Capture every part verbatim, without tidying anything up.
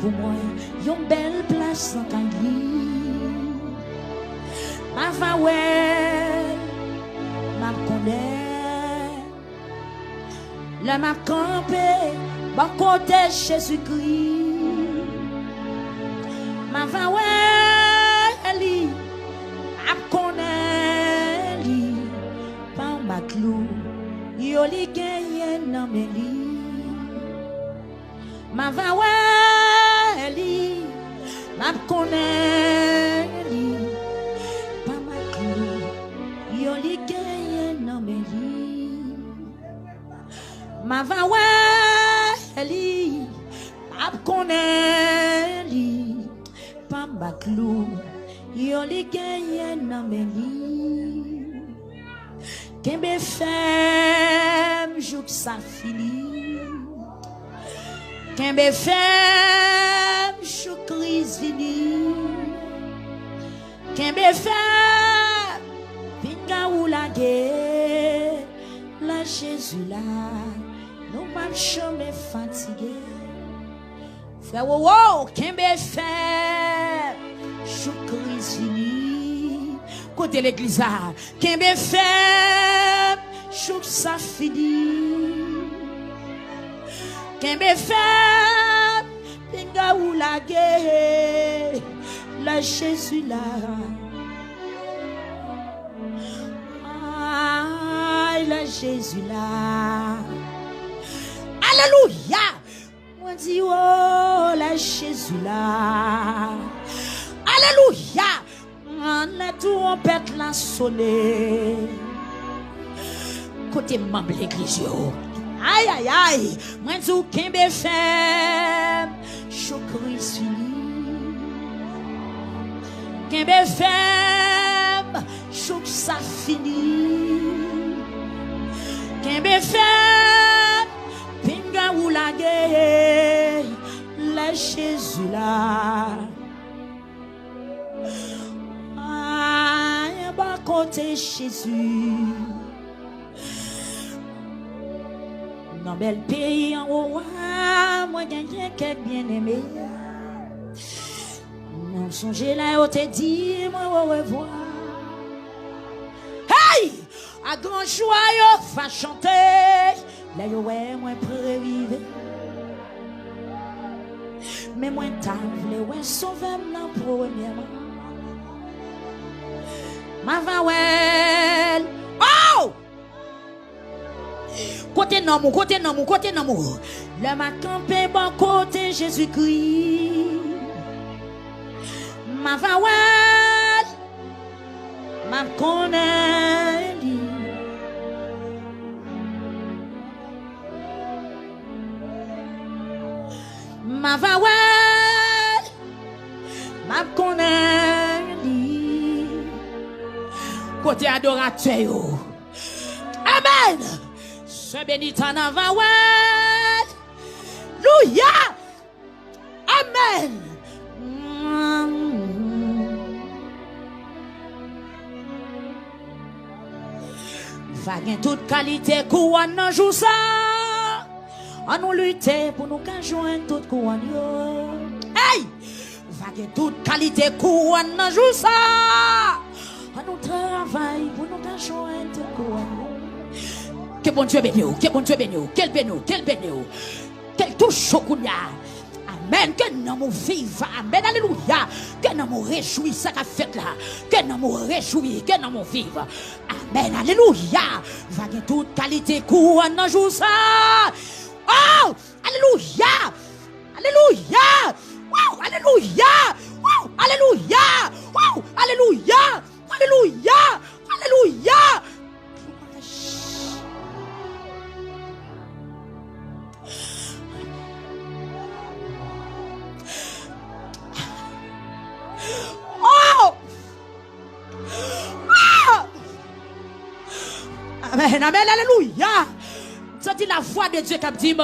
pou mwen yon bèl plas nan kay li. M ava wè l, m ap konnen. Lè m ap kanpe bò kote Jezikri, m ava wè li, m ap konnen li. Pa anba klou yo li genyen nan men li. M ava wè li, m ap konnen li. Pa anba klou yo li genyen nan men li. M ava wè li, m ap konnen li. Pa anba klou yo li genyen nan men li. Kenbe fèm jouk sa fini. Kenbe fèm jouk kriz vini. Kenbe fèm, pinga ou lage. Lè Jezi la, nou p ap janmen fatige. Frè Wowo, kenbe fèm jouk kriz vini. Kote legliz la? Kenbe fèm jouk sa fini. Kenbe fèm, pinga ou lage. Lè Jezi la. Ay, lè Jezi la. Alelouya! Mwen di, o, lè Jezi la. Alelouya! Lè twonpèt la sone. Kote manm legliz yo? Ay, ay, ay! Mwen di w kenbe fèm jouk kriz vini. Kenbe fèm jouk sa fini. Kenbe fèm, pinga ou lage. Lè Jezi la. Ay, anba kote Jezi. Nan bèl peyi anwo a, mwen genyen kèk byenneme. Mwen sonje lè yo te di mwen orevwa. Hey! A gran jwa yo va chante, lè yo wè mwen pre rive. Men mwen ta vle wè Sovè m nan premyèman. M ava wè l. Oh! Kote nanm ou, kote nanm ou, kote nanm ou? Lè m a kanpe bò kote Jezikri, m ava wè l, m ap konnen li. M ava wè l, m ap konnen li. Kote adoratè yo? Amèn. Sè Benita, n ava wè l. Louya. Amèn. Va gen tout kalite kouwòn nan jou sa. Ann nou lite pou nou ka jwenn tout kouwòn yo. Hey! Va gen tout kalite kouwòn nan jou sa. Ann nou travay pou nou ka jwenn tout kouwòn yo. Ke Bondye beni w, ke Bondye beni w, ke l beni w, ke l beni w. Ke l touche w kounye a. Amèn. Ke nanm ou viv. Amèn. Alelouya. Ke nanm ou rejwi sa k ap fèt la. Ke nanm ou rejwi. Ke nanm ou viv. Amèn. Alelouya. Va gen tout kalite kouwòn nan jou sa. Oh! Alelouya. Alelouya. Wow! Alelouya. Wow! Alelouya. Wow! Alelouya. Alelouya! Alelouya! Oh! Ah! Amèn, amèn, alelouya! Santi la vwa de Dye k ap di m,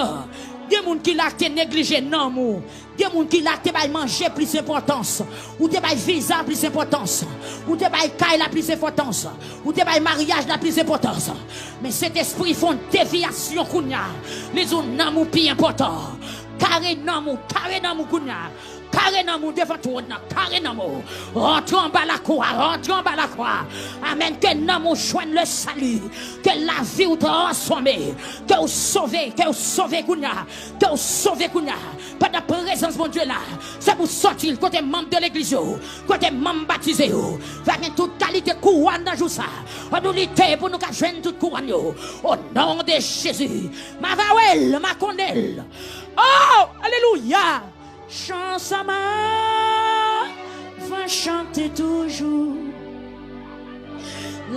gen moun ki la te neglije nanm ou. Gen moun ki la te bay manje plis enpòtans, ou te bay viza plis enpòtans, ou te bay kay la plis enpòtans, ou te bay maryaj la plis enpòtans. Men Sentespri fè yon devyasyon kounye a. Li di w nanm ou pi enpòtan. K Kare nanm ou, kare nanm ou kounye a. Kare nanm ou devan twòn nan, kare nanm ou. Rantre anba lakou a, rantre anba lakou a. Amèn. Ke nanm ou jwenn le sali. Ke lavi ou transfòme. Ke ou sove, ke ou sove kounye a. Ke ou sove kounye a. Pandan prezans Bondye la, se pou sòti l kote manm de legliz yo, kote manm batize yo. Va gen tout kalite kouwòn nan jou sa. Ann nou lite pou nou ka jwenn tout kouwòn yo. O non de Jezi. M a va wè l, m a konnen l. Oh, alelouya! Chan sa m a va chante toujou.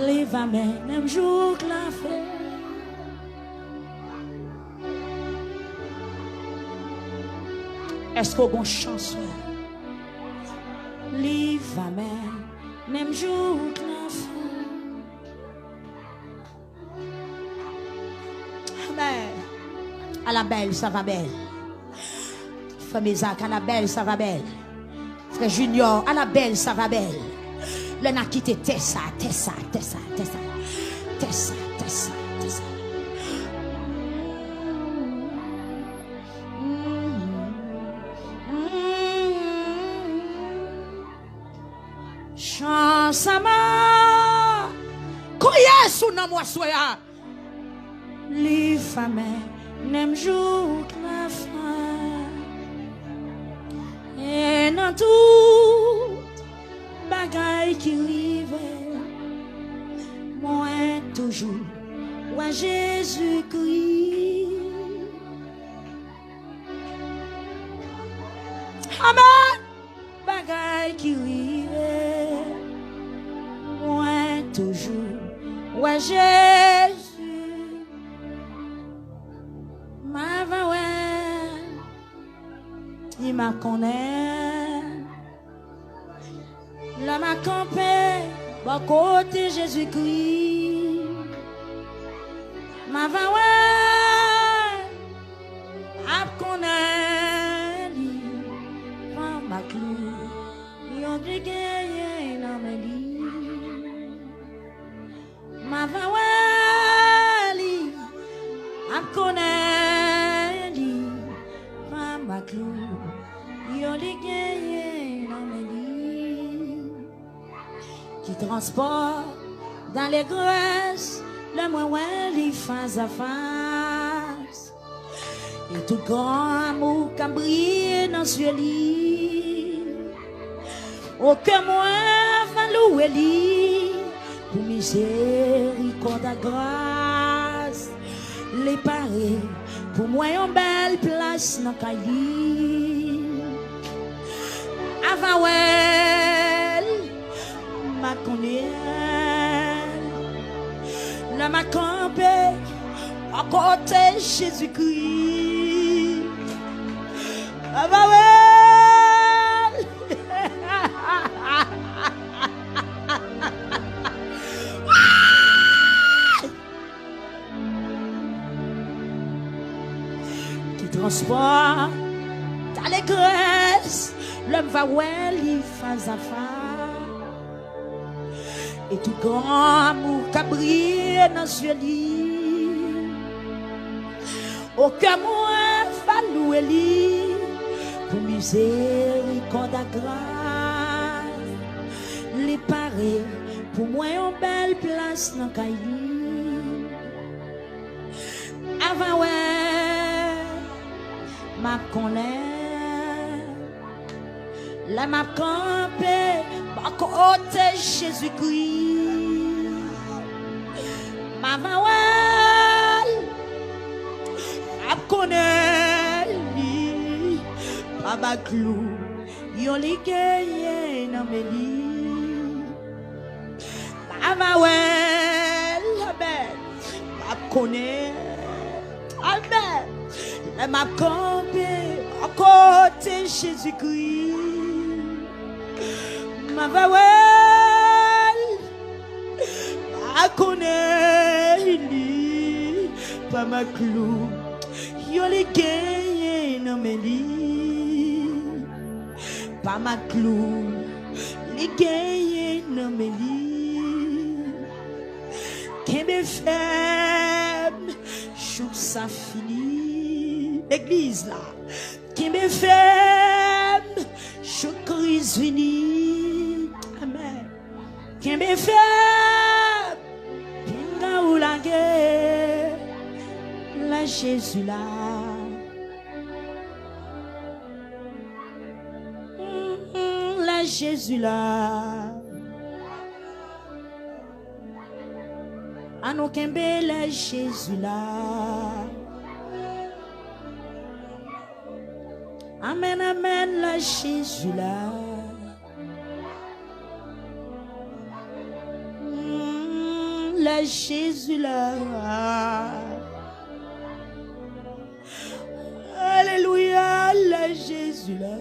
Li va mennen m jouk lafen. Èske w gon chans, frè? Li va mennen m jouk lafen. Amèn. Ala bèl, sa va bèl. Frè Mezak, ala bèl, sa va bèl. Frè Junior, ala bèl, sa va bèl. Lè n a kite tè sa, tè sa, tè sa, tè sa. Tè sa, tè sa, tè sa. Chan sa m a kriye sou nanm ou aswè a. Li va mennen m jouk lafen. E nan tout bagay ki rive, mwen toujou wè Jezikri. Amèn. Bagay ki rive, mwen toujou wè Jezi. M a va wè l, m a konnen l. Lè m a kanpe bò kote Jezikri, m a va wè l, ap konnen li. Pran bak li, yo te genyen nan men li. M a va wè li, ap konnen li. Pran bak li, yo te genyen nan men li. Ki transpò dalegrès, lè mwen wè li fas a fas. E tout gran amou k ap briye nan zye li. O kè mwen va louwe li pou mizerikòd ak gras. Li pare pou mwen yon bèl plas nan kay li. Avan wè l, m a konnen l. Lè m a kanpe bò kote Jezikri, avan wè l. Ki transpò dalegrès, lè m va wè li fas a fas. E tout gran amou k ap briye nan zye li. O kè mwen va louwe li pou mizerikòd ak gras. Li pare pou mwen yon bèl plas nan kay li. Avan wè, m ap konnen. Lè m ap kanpe bò kote Jezikri, m avan wè l, m ap konnen li. Pa ba klou yo li genyen nan men li. M avan wè l, amèn. M ap konnen, amèn. Lè m ap kanpe bò kote Jezikri, m avan wè l, m ap konnen li. Pa ma klou yo li genyen nan men li. Pa ma klou li genyen nan men li. Kenbe fèm jouk sa fini. legliz la. Kenbe fèm, jouk Kris vini. Amèn. Kenbe fèm, pinga ou lage, lè Jezi la. Mm, lè Jezi la. An nou kenbe lè Jezi la. Amèn, amèn, lè Jezi la. Mm, lè Jezi la. Alelouya, lè Jezi la.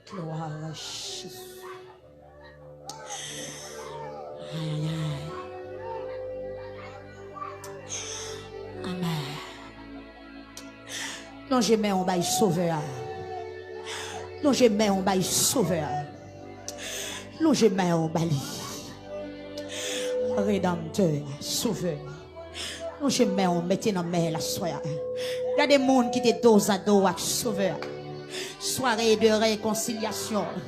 Glwa a Jezi. Ay, ay, ay. Amèn. Lonje men w bay Sovè a. Lonje men w bay Sovè a. Lonje men w ba li. Redanmtè, Sovè. Lonje men w, mete nan men l aswè a. Gade moun ki te dozado ak Sovè a. Sware de rekonsilyasyon.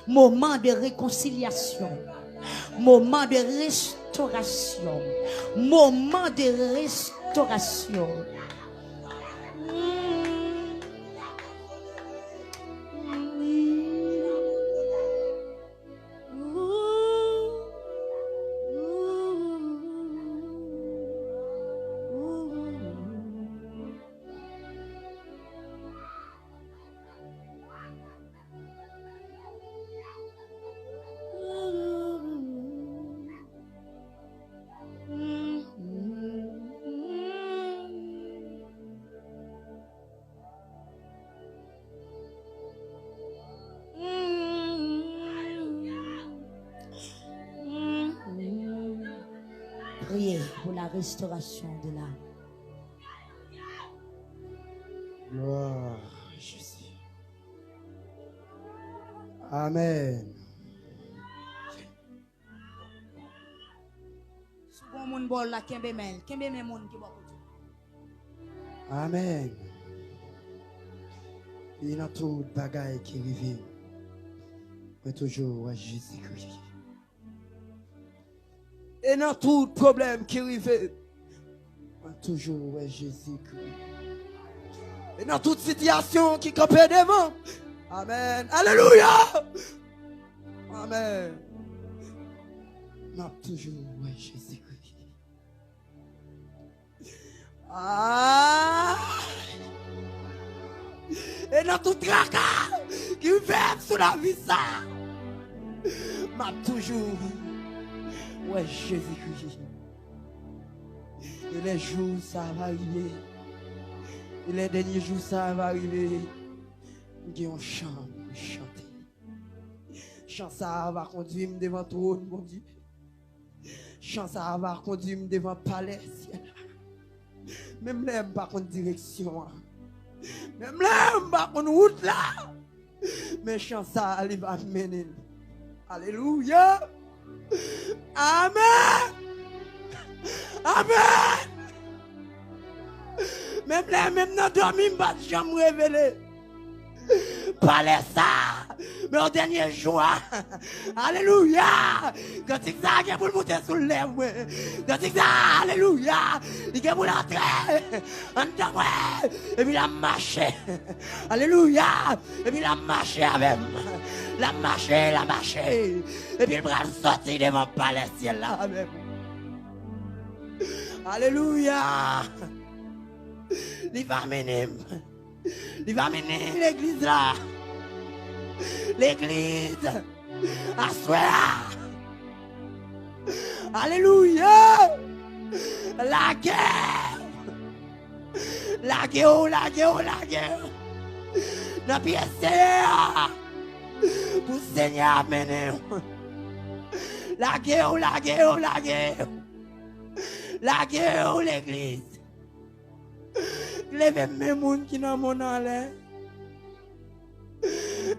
Moman de rekonsilyasyon. Moman de restorasyon. Moman de restorasyon. Priez pour la restauration de l'âme. Gloire à Jésus. Amen. Si w gon moun bò w la, kenbe men l. Kenbe men moun ki bò kote w. Amen. E nan tout bagay ki rive m, mwen toujou wè Jezikri. E nan tout pwoblèm ki rive m, mwen toujou wè Jezikri. E nan tout sitiyasyon ki kanpe devan m, amen, alelouya, amen, m ap toujou wè Jezikri. Ah! E nan tout traka ki rive m sou lavi sa, m ap toujou wè Jezikri. E lè jou sa a va rive, e lè dènye jou sa a va rive, m gen yon chan pou m chante. Chan sa a va kondui m devan twòn Bondye. Chan sa a va kondui m devan palè syèl la. Menm lè m pa konn direksyon an. Menm lè m pa konn wout la. Men chan sa a, li va mennen m. Alelouya. Amen. Amen. Menm lè, menm nan dòmi, m pa t janm revele. Palè sa, men o dènye jou a. Alelouya! Kantik sa gen pou l moute sou lèv mwen. Kantik sa, alelouya! Li gen pou l antre anndan mwen. Epi l ap mache. Alelouya! Epi l ap mache avè m. L ap mache, l ap mache. Epi l pral sòti devan palè syèl la avè m. Alelouya! Li va mennen m. Li va mennen legliz la. Legliz, aswè a. Alelouya! Lage w! Lage w, lage w, lage w! Nan pye Senyè a! Pou Senyè a mennen w! Lage w, lage w, lage w! Lage w, legliz! Leve men moun ki nan mòn anlè.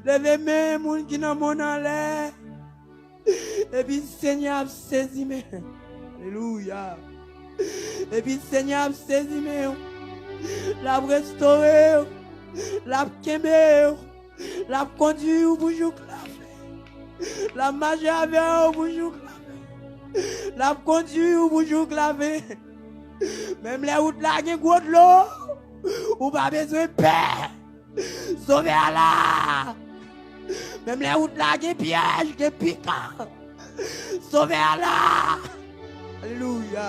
Leve men moun ki nan mòn anlè. Epi Senyè a ap sezi men. Alelouya. Epi Senyè a ap sezi men w. L ap restore w. L ap kenbe w. L ap kondui w pou jouk lafen. L ap mache avè w pou jouk lafen. L ap kondui w pou jouk lafen. Menm lè wout la gen gwo dlo, ou pa bezwen pè. Sovè a la. Menm lè wout la gen pyèj, gen pikan, Sovè a la. Alelouya.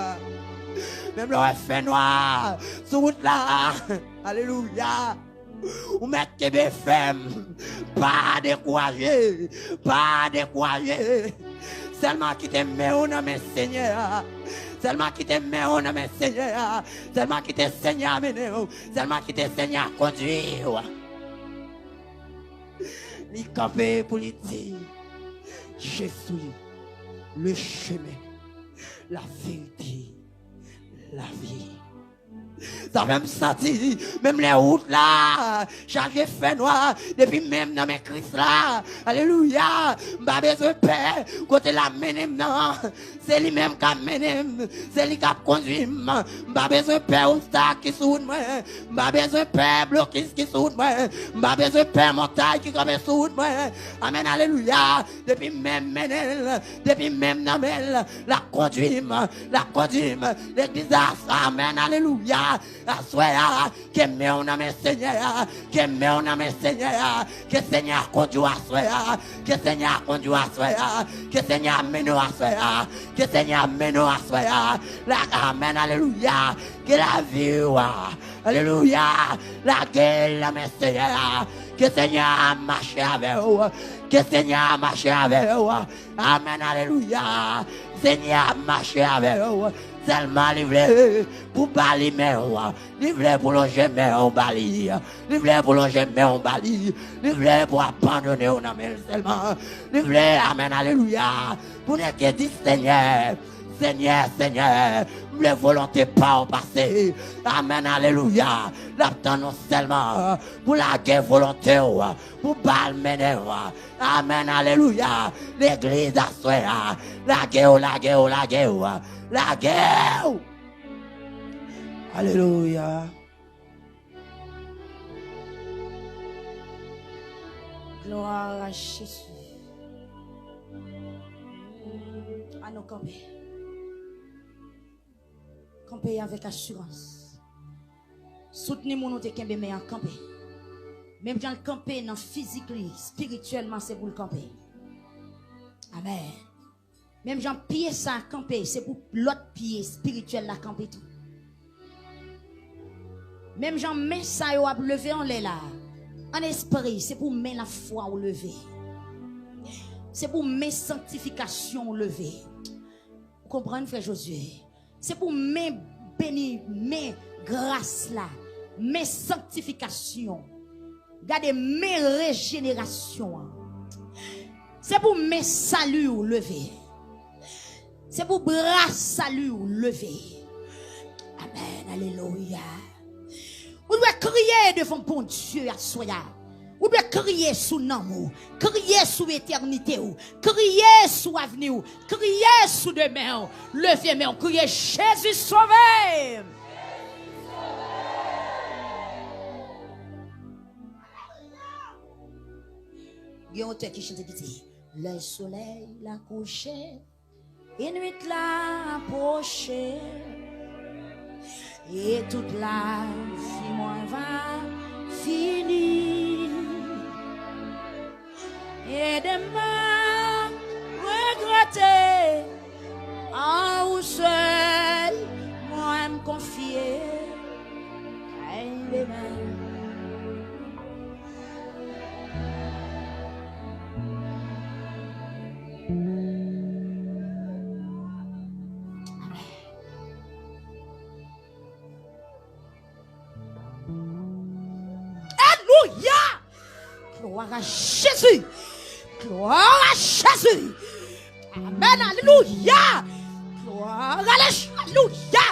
Menm lè w wè fènwa sou wout la. Alelouya. Ou mèt kenbe fèm. Pa dekouraje. Pa dekouraje. Sèlman kite men w nan men Senyè a. Sèlman kite men w nan men Senyè a. Sèlman kite Senyè a mennen w. Sèlman kite Senyè a kondui w. Li kanpe pou li di, Je suis le chemin, la vérité, la vie. Sa fè m santi, menm lè wout la chaje fènwa, depi men m nan men Kris la, alelouya, m pa bezwen pè kote l ap mennen m nan. Se li menm k ap mennen m, se li k ap kondui m. M pa bezwen pè obstak ki sou wout mwen. M pa bezwen pè blokis ki sou wout mwen. M pa bezwen pè montay ki kanpe sou wout mwen. Amèn, alelouya. Depi men m mennen l, depi men m nan men l, l ap kondui m, l ap kondui m. Legliz la, amèn, alelouya. Aswè a, ke men w nan men Senyè a, ke men w nan men Senyè a, ke Senyè a kondui w aswè a, ke Senyè a kondui w aswè a, ke Senyè a mennen w aswè a, ke Senyè a mennen w aswè a. La, amèn, alelouya. Ke lavi w a, alelouya, lage l nan men Senyè a. Ke Senyè a mache avè w. Ke Senyè a mache avè w. Amèn, alelouya. Senyè a mache avè w. Sèlman li vle pou ba li men w. Li vle pou lonje men w ba li. Li vle pou lonje men w ba li. Li vle pou abandone w nan men l sèlman. Li vle, amèn, alelouya, pou nèg yo di, Senyè, Senyè, Senyè, m vle volonte pa w pase. Amèn, alelouya. L ap tann ou sèlman pou lage volonte w, pou ba l mennen w. Amèn, alelouya. Legliz aswè a, lage w, lage w, lage w. Lage w. Alelouya. Gloire à Jésus. Ann nou kanpe. Kanpe avèk asirans. Soutni moun ou te kenbe men an, kanpe. Menm jan l kanpe nan fizik li, espirityèlman se pou l kanpe. Amèn. Menm jan pye sa a kanpe, se pou lòt pye espirityèl la kanpe tou. Menm jan men sa yo ap leve anlè la, an espri, se pou men lafwa w leve. Se pou men sanktifikasyon w leve. Ou konprann, frè Josué? Se pou men beni, men gras la, men sanktifikasyon. Gade men rejenerasyon an. Se pou men sali w leve. Se pou bra sali w leve. Amèn, alelouya. Ou dwe kriye devan Bondye aswè a. Ou dwe kriye sou nanm ou. Kriye sou etènite w. Kriye sou avni w. Kriye sou demen w. Leve men w, kriye, Jezi, sove m! Gen yon tèks ki chante ki di, Lè solèy la kouche, e nwit la apwoche, e tout lavi mwen va fini. Ede m pa regrete, an ou sèl mwen m konfye. Ay, demen. Alelouya! Gloire à Jésus! Gloire à Jésus! Amen, alelouya! Gloire à Jésus! Alelouya!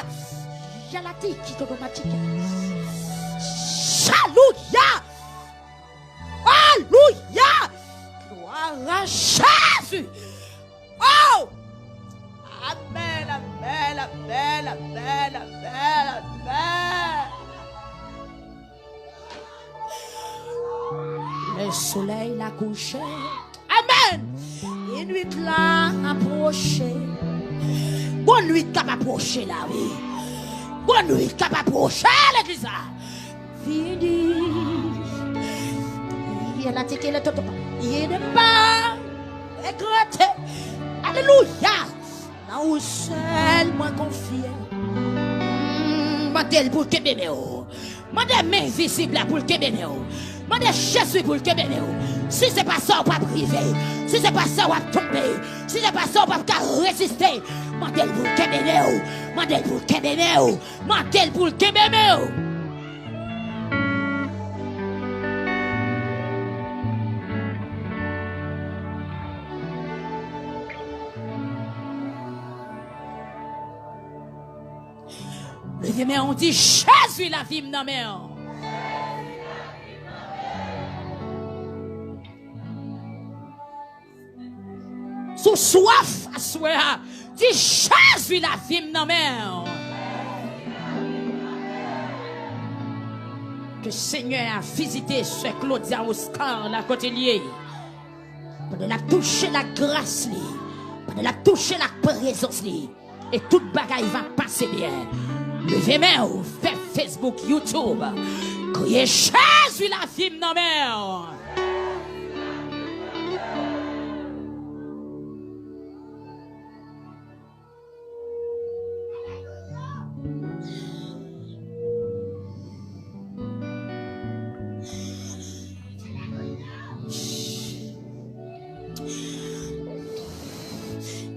Alelouya! Gloire à Jésus! Oh, Amèn, amèn, amèn. Le soleil la couché. Amèn. E nwit la apwoche. Gwo nwit k ap apwoche la, wi. Gwo nwit k ap apwoche legliz la. Vini. Il a dit que le toto. Il n'est pas regretté. Alelouya. Nan ou sèl mwen konfye. Mm, mande l pou l kenbe men w. Mande men envizib la pou l kenbe men w. Mande Jezi pou l kenbe men w. Si se pa sa, w p ap rive. Si se pa sa, w ap tonbe. Si se pa sa, w p ap ka reziste. Mande l pou l kenbe men w. Mande l pou l kenbe men w. Mande l pou l kenbe men w. Leve men w, di, Jezi, lavi m nan men w. Si w swaf aswè a, di, Jezi, lavi m nan men w. Ke Senyè a vizite sè Claudia Oscar la kote l ye. Pandan l ap touche l ak gras li, pandan l ap touche l ak prezans li, e tout bagay va pase byen. Leve men w, fè Facebook, YouTube. Kriye, Jezi, lavi m nan men w.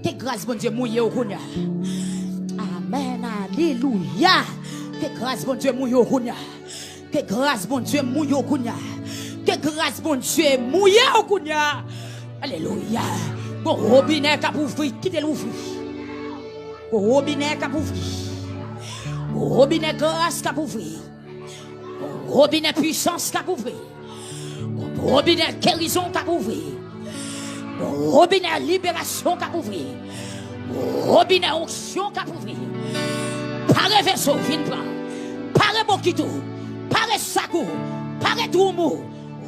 Ke gras Bondye mouye w kounye a. Amèn, alelouya. Ke gras Bondye mouye w kounye a. Ke gras Bondye mouye w kounye a. Ke gras Bondye mouye w kounye a. Alelouya. Gon wobinè k ap ouvri, kite l ouvri. Gon wobinè k ap ouvri. Gon wobinè gras k ap ouvri. Gon wobinè pwisans k ap ouvri. Gon wobinè gerizon k ap ouvri. Gon wobinè liberasyon k ap ouvri. Gon wobinè onksyon k ap ouvri. Pare veso, vin pran. Pare bokit ou. Pare sak ou. Pare dwoum ou.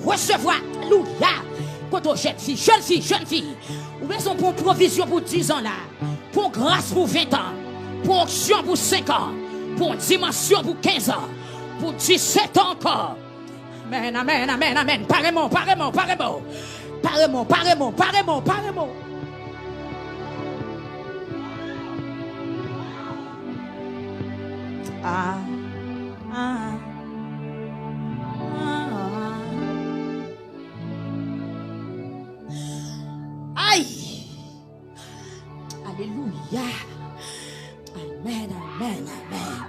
Resevwa, alelouya. Kote w, jèn fi, jèn fi, jèn fi. Ou bezwen pou pwovizyon pou diz an la. Pou gras pou ven an. Pou onksyon pou senk an. Pou dimansyon pou kenz an. Pou disèt an ankò. Amèn, amèn, amèn, amèn. Pare men w, pare men w, pare men w. Pare men w, pare men w, pare men w, pare men w. Ah, ah, ah, ah. Ay! Alelouya. Amèn, amèn, amèn.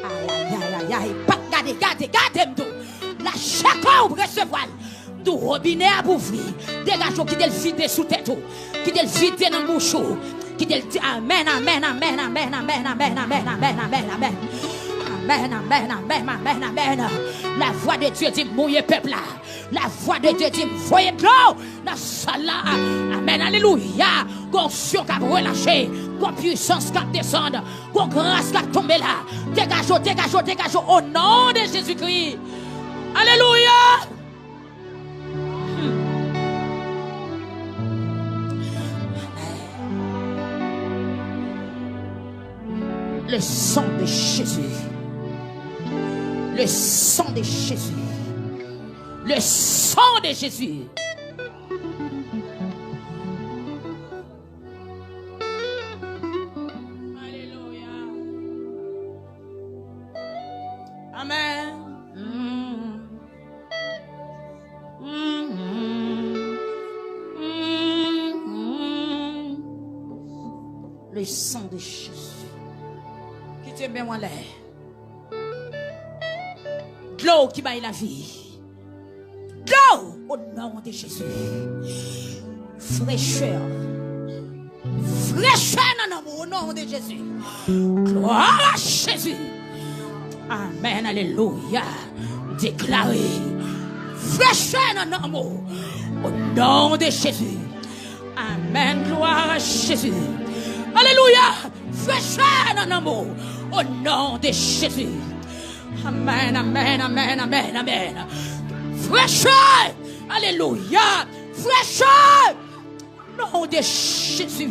Ay, ay, ay, ay, ay. Pa gade, gade, gade m tou. Lachè kò w resevwa l. M tou wobinè ap ouvri. Degaje w, kite l vide sou tèt ou. Kite l vide nan bouch ou. Kite l di amèn, amèn, amèn. Amèn, amèn, amèn, amèn. Lavwa de Dye di, mouye pèp la. Lavwa de Dye di, voye dlo nan sal la. Amèn, alelouya. Gon onksyon k ap relache, gon pwisans k ap desann, gon gras k ap tonbe la. Degaje w, degaje w, degaje w, o non de Jezikri. Alelouya. Hmm. Le sang de Jésus. Le sang de Jésus. Le sang de Jésus. Alelouya. Amèn. Mm. Mm. Mm. Le sang de Jésus. Kite men w anlè. Dlo ki bay lavi. Dlo, o non de Jezi. Frechè. Frechè nan nanm ou, o non de Jezi. Glwa a Jezi. Amèn, alelouya. Deklare. Frechè nan nanm ou, o non de Jezi. Amèn, glwa a Jezi. Alelouya. Frechè nan nanm ou. O non de Jezi. Amèn, amèn, amèn, amèn, amèn. Frechè. Alelouya. Frechè. Non de Jezi.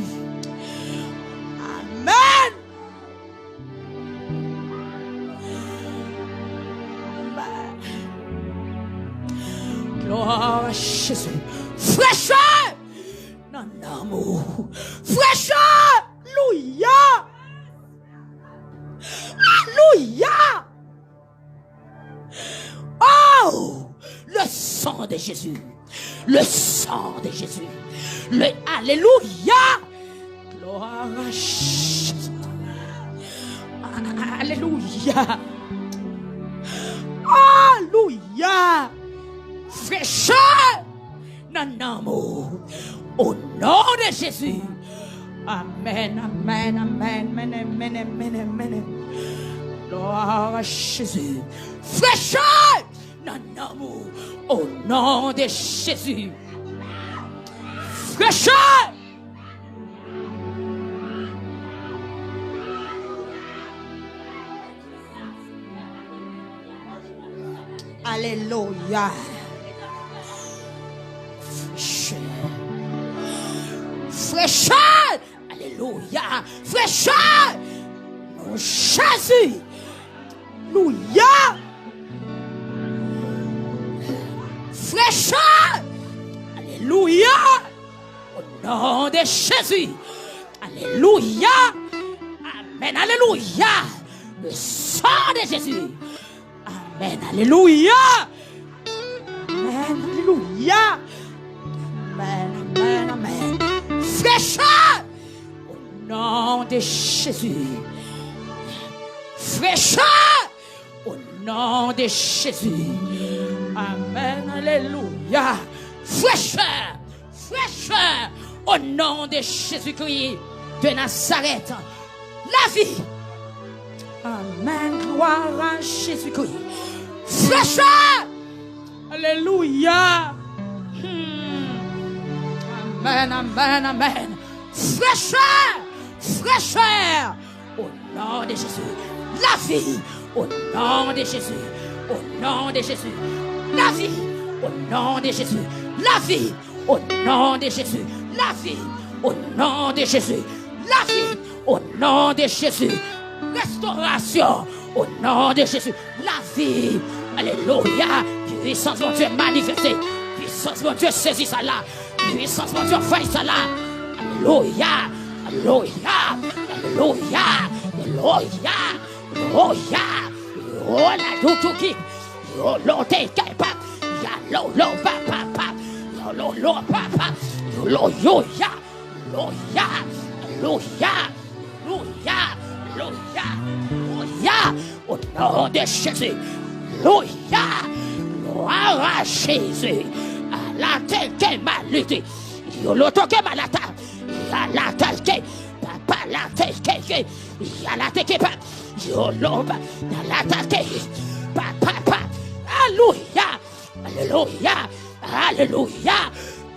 Amèn. Glwa a Jezi. Frechè nan nanm ou. Frechè. Alelouya. Alelouya. Oh, le sang de Jésus. Le sang de Jésus. Le Alléluia. Gloire à Jésus. Alléluia. Alléluia. Frechè nan nanm ou. O non de Jezi. Amèn, amèn, amèn, amèn, amèn, amèn, amèn. Glwa a Jezi. Frechè nan nanm ou. O non de Jezi. Frechè. Alelouya. Frechè. Frechè. Alelouya. Frechè. Non Jezi. Alelouya. Frechè. Alelouya. O non de Jezi. Alelouya. Amèn. Alelouya. Le sang de Jésus. Amèn. Alelouya. Amèn. Alelouya. Amèn. Amèn. Amèn. Frechè. O non de Jezi. Frechè. O non de Jezi. Amèn. Alelouya. Frechè. Frechè. O non de Jezikri de Nazarèt. Lavi. Amèn. Glwa a Jezikri. Frechè. Alelouya. Hmm. Amèn, amèn, amèn. Frechè. Frechè. O non de Jezi. Lavi. O non de Jezi. O non de Jezi. Lavi. O non de Jezi. Lavi. O non de Jezi. Lavi. O non de Jezi. Lavi. O non de Jezi. Restorasyon. O non de Jezi. Lavi. Alelouya. Pwisans Bondye manifeste. Pwisans Bondye sezi sa la. Pwisans Bondye fè sa la. Alelouya. Alelouya. Alelouya. Alelouya. Alelouya. Ola dutuki. Yolo te kepa. Yalo lo pa pa pa. Yolo lo pa pa. Yolo yo ya. Alelouya, alelouya, alelouya, alelouya, alelouya. O non de Jezi, alelouya, glwa a Jezi. Ala teke maliti, yolo toke malata, ala teke, papa la teke, ala teke pa, yolo pa, ala teke, pa, pa, pa, alelouya. Alelouya, alelouya,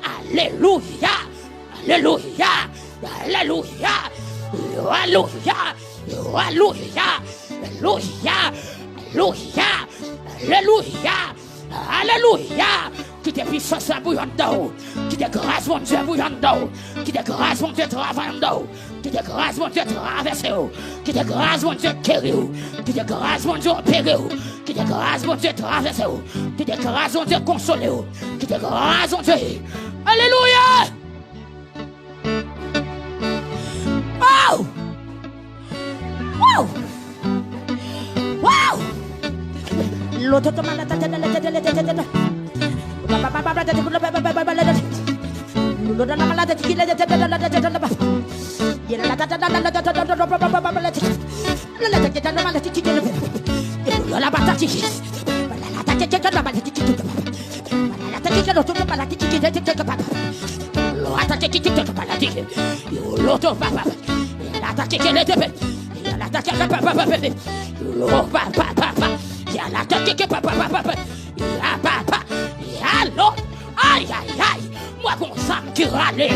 alelouya, alelouya, alelouya, alelouya, alelouya, alelouya, alelouya, alelouya. Kite pisans la bouyi anndan w. Kite gras Bondye bouyi anndan w. Kite gras Bondye travay anndan w. Kite gras Bondye travèse w. Kite gras Bondye geri w. Kite gras Bondye opere w. Kite gras Bondye travèse w. Kite gras Bondye konsole w. Kite gras Bondye. Alelouya! Oh! Wow! Wow! Lototomalata. Ay, ay, ay, mwen gon zam ki rale.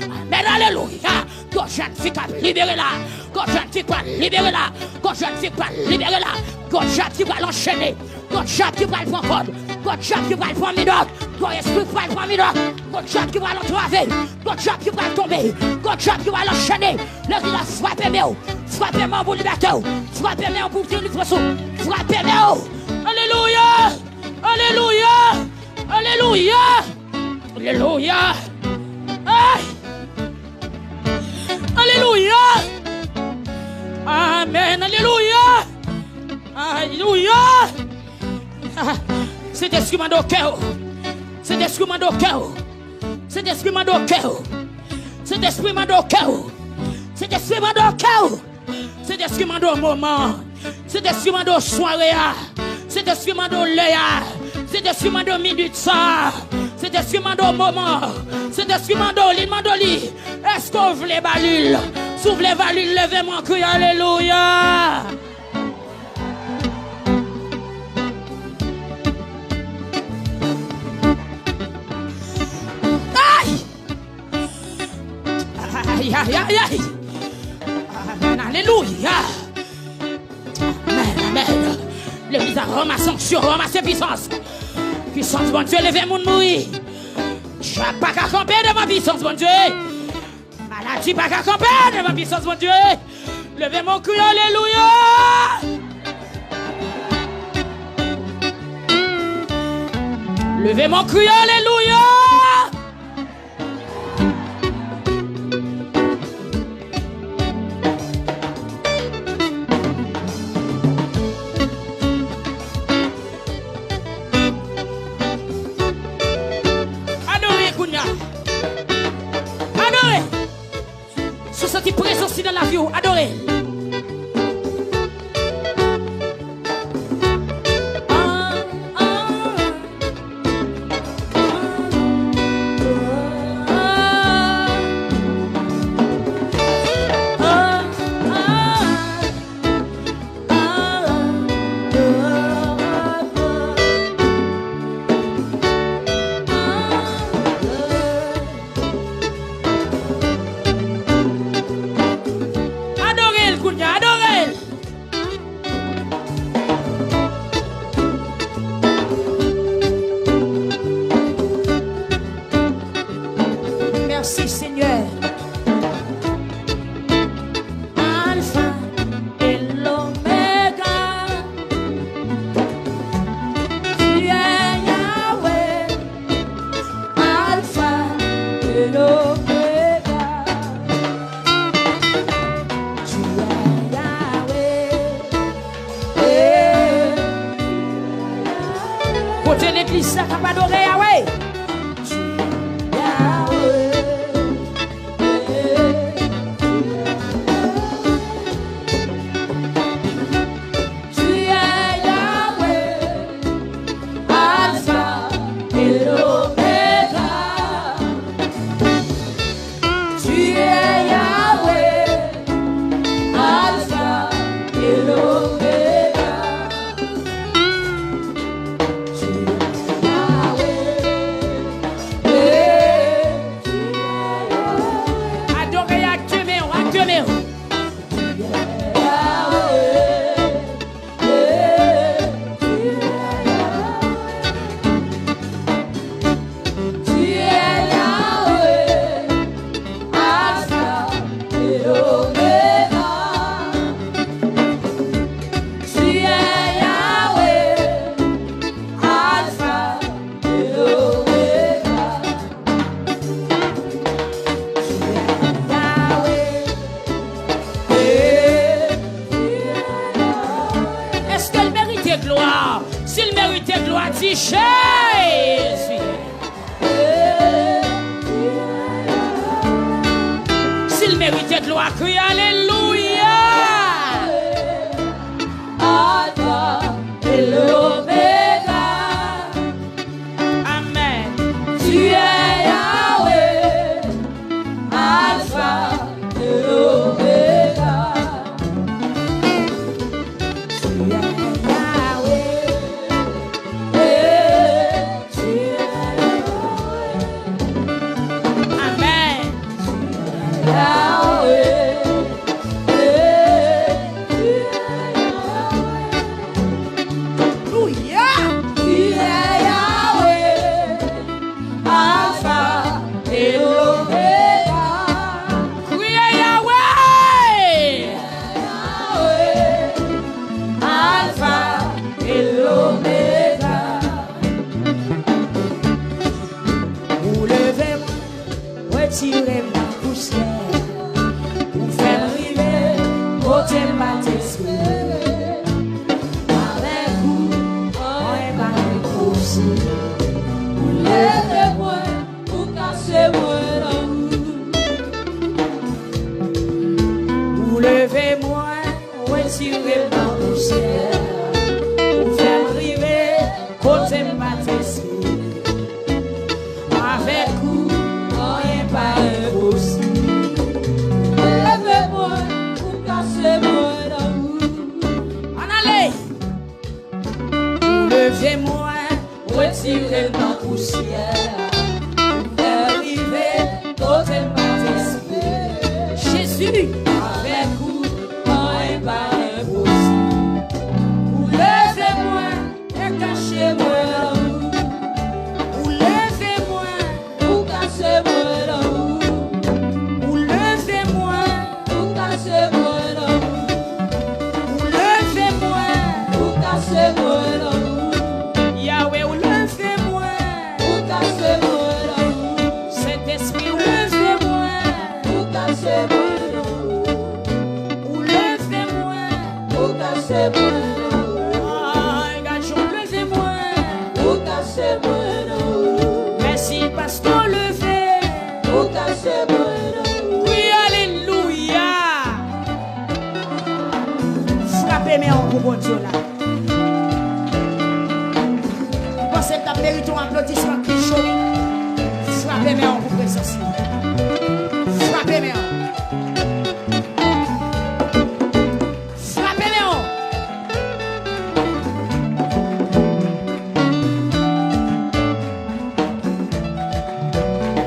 Amèn, alelouya. Gon jèn fi k ap libere la. Gon jèn fi k pral libere la. Gon jèn fi k pral libere la. Gon jèn fi pral anchene. Gon djab ki pral pran kòd. Gon djab ki pral pran minòt. Gon espri ki pral pran minòt. Gon djab ki pral antrave. Gon djab ki pral tonbe. Gon djab ki pral anchene. Legliz la, frape men w. Frape men w pou libète w. Frape men w pou delivrans ou. Frape men w. Alelouya! Alelouya! Alelouya! Alelouya! Ay! Alelouya! Amèn! Alelouya! Alelouya! Sentespri mande w kè w. Sentespri mande w kè w. Sentespri mande w kè w. Sentespri mande w kè w. Sentespri mande w kè w. Sentespri mande w moman. Sentespri mande w sware a. Sentespri mande w lè a. Sentespri mande w minit sa. Sentespri mande w moman. Sentespri mande w li, mande w li. Èske w vle ba li l? Si w vle ba li l, leve men w, kriye alelouya. Ay! Ay, ay, ay, ay! Amèn, alelouya! Amèn, amèn! Legliz la ranmase onksyon, ranmase pisans! Pisans Bondye leve moun mouri! Djab pa ka kanpe devan pisans Bondye! Maladi pa ka kanpe devan pisans Bondye. Leve men w, kriye alelouya. Leve men w, kriye alelouya. Adore kounye a. Adore. Si w santi prezans li nan lavi w, adore l. Adore l kounye a, adore l. Mèsi, Senyè. Alfa e Lomega. Tu es Yahweh, Alpha et l'Oméga. Tu es Yahweh. Kote legliz la k ap adore Yahweh? Tu es Yahweh. Tu es Yahweh, Alpha et l'Oméga. Tu es Yahweh, Alpha et l'Oméga. Tu es Yahweh. Adore ak de men w, ak de men w. Èske l merite glwa? Si l merite glwa, di Jezi. Si l merite glwa, kriye alelouya. Alfa e Omega. Amèn. Tu es Yahweh, Alpha et Omega. Tu es Yahweh, eh, tu es Yahweh. Amèn. Yahweh. Retire m nan pousyè, ou fè m rive kote m pa t espere. Avèk ou, anyen pa enposib. Leve mwen, ou kase mwen nan ou. Ann ale! Ou leve mwen, retire m nan pousyè. Ou fè rive kote m pa t espere. Jezi! Avèk ou, anyen pa enposib. Ou leve mwen, e kache mwen nan ou. Ou leve mwen, ou kase mwen nan ou. Ou leve mwen, ou kase mwen nan ou. Ou leve mwen, ou kase mwen nan ou. Yawe, ou leve mwen, ou kase mwen nan ou. Sentespri, ou leve mwen, ou kase mwen nan ou. Ou leve mwen, ou kase mwen nan ou. Ay, gad jan w leve mwen, ou kase mwen nan ou. Mèsi paske w leve, ou kase mwen nan ou. Wi, alelouya. Frape men w pou Bondye la. Ou panse l t ap merite yon aplodisman ki cho? Frape men w pou prezans li. Frape men w. Frape men w.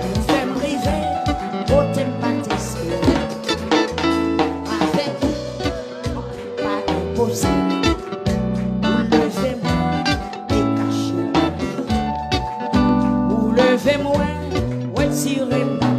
Ou fè m rive kote m pa t espere. Avèk ou, pa enposib. Ou leve mwen, e kache mwen. Ou leve mwen, retire m nan